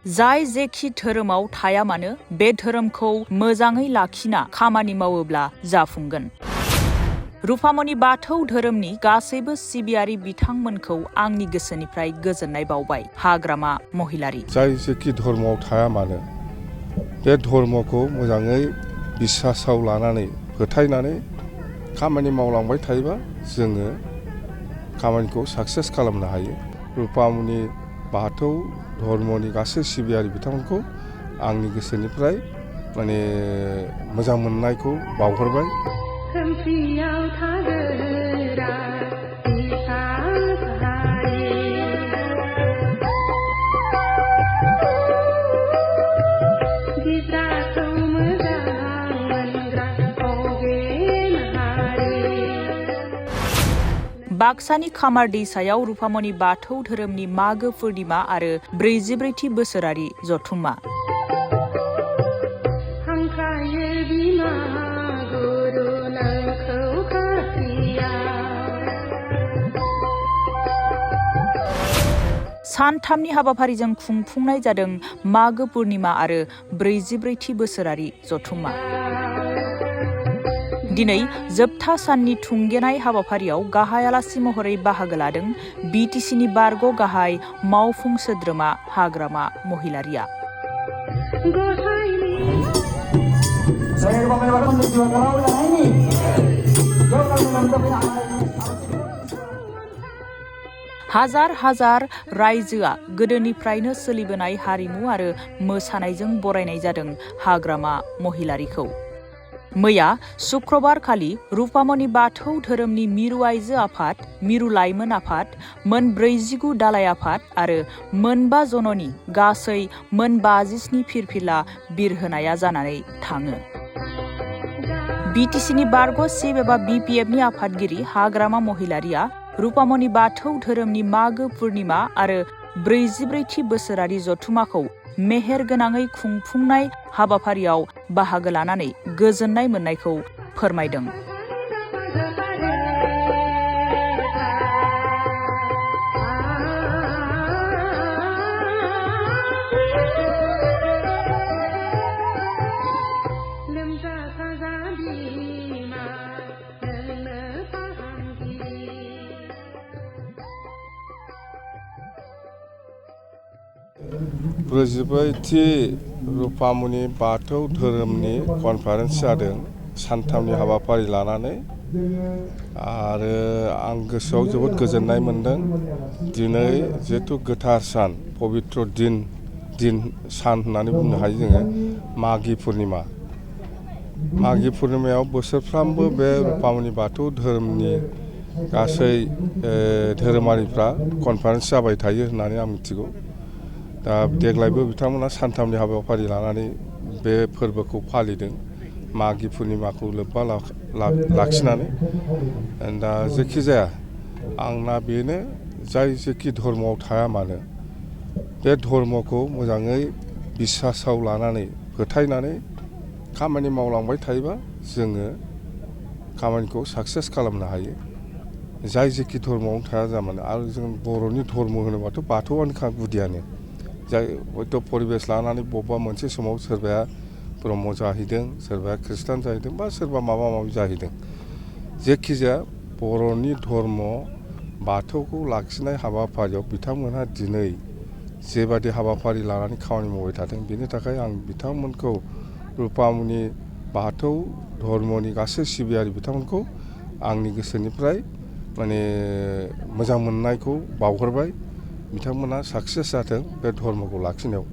जाय जेखि धोरोमाव थाया मानो बे धोरोमखौ मोजाङै लाखिना खामानि मावोब्ला जाफुंगोन। रुफामनि बाथौ धोरोमनि गासैबो सिबियारि बिथांमोनखौ आंनि गोसोनिफ्राय गोजोननाय बावबाय। हाग्रामा महिलारि। जाय जेखि धर्मआव थाया मानो बे धर्मखौ मोजाङै बिसासाव लानानै फोथायनानै खामानि मावलांबाय थायोबा जोङो खामानिखौ साक्सेस खालामनो हायो। रुफामनि बाथौ धर्मनि गासै सिबियारि बिथांमोनखौ आंनि गोसोनिफ्राय मोजां मोननायखौ बावहरबाय। बाक्सानि खामार दैसायाव रुफामनि बाथौ धोरोमनि मागो पुर्णिमा आरो 44थि बोसोरारि जथुम्मा। सानथामनि हाबाफारिजों खुंफुंनाय जादों मागो पुर्णिमा आरो 44थि बोसोरारि जथुम्मा। दिनै जोबथा साननि थुंगेनाय हाबाफारियाव गाहाय आलासि महरै बाहागो लादों बिटिसिनि बारग' गाहाय मावफुं सोद्रोमा हाग्रामा महिलारिया। हाजार हाजार रायजोआ गोदोनिफ्रायनो सोलिबोनाय हारिमु आरो मोसानायजों बरायनाय जादों हाग्रामा महिलारिखौ। मैया शुक्रबार खालि रुफामनि बाथौ धोरोमनि मिरु आइजो आफाद, मिरु लाइमोन आफाद, मोन 49 दालाय आफाद आरो मोनबा जननि गासै मोन 57 फिरफिला बिरहोनाया जानानै थाङो। बिटिसिनि बारग' सिब एबा बिपिएफनि आफादगिरि हाग्रामा महिलारिया रुफामनि बाथौ धोरोमनि मागो पुर्णिमा आरो 44थि बोसोरारि जथुम्माखौ मेहेर गोनाङै खुंफुंनाय हाबाफारियाव बाहागो लानानै गोजोननाय मोननायखौ फोरमायदों। ब्रैजिब्रैथि रुफामनि बाथौ धोरोमनि कनफारेन्स जादों सानथामनि हाबाफारि लानानै आरो आं गोसोआव जोबोद गोजोननाय मोनदों। दिनै जिहेथु गोथार सान पबित्र दिन सान होननानै बुंनो हायो जोङो मागि पुर्णिमा। मागि पुर्णिमायाव बोसोरफ्रामबो बे रुफामनि बाथौ धोरोमनि गासै धोरोमारिफ्रा कनफारेन्स जाबाय थायो होननानै आं मिथिगौ। दा देग्लायबो बिथांमोना सानथामनि हाबाफारि लानानै बे फोरबोखौ फालिदों मागि पुर्णिमाखौ लोब्बा लाखिनानै। दा जेखि जाया आंना बेनो जाय जेखि धर्मआव थाया मानो बे धर्मखौ मोजाङै बिसासाव लानानै फोथायनानै खामानि मावलांबाय थायोबा जोङो खामानिखौ साक्सेस खालामनो हायो। जाय जेखि धर्मआवनो थाया जामानो आरो जों बर'नि धर्म होनोबाथ' बाथौआनोखा गुदियानो। जाय हयथ' परिबेस लानानै बबेबा मोनसे समाव सोरबाया ब्रह्म जाहैदों, सोरबाया खृष्टान जाहैदों बा सोरबा माबा माबि जाहैदों। जेखि जाया बर'नि धर्म बाथौखौ लाखिनाय हाबाफारियाव बिथांमोनहा दिनै जेबादि हाबाफारि लानानै खामानि मावबाय थादों बेनि थाखाय आं बिथांमोनखौ रुफामनि बाथौ धर्मनि गासै सिबियारि बिथांमोनखौ आंनि गोसोनिफ्राय मोजां मोननायखौ बावहरबाय। बिथांमोना साक्सेस जाथों बे धर्मखौ लाखिनायाव।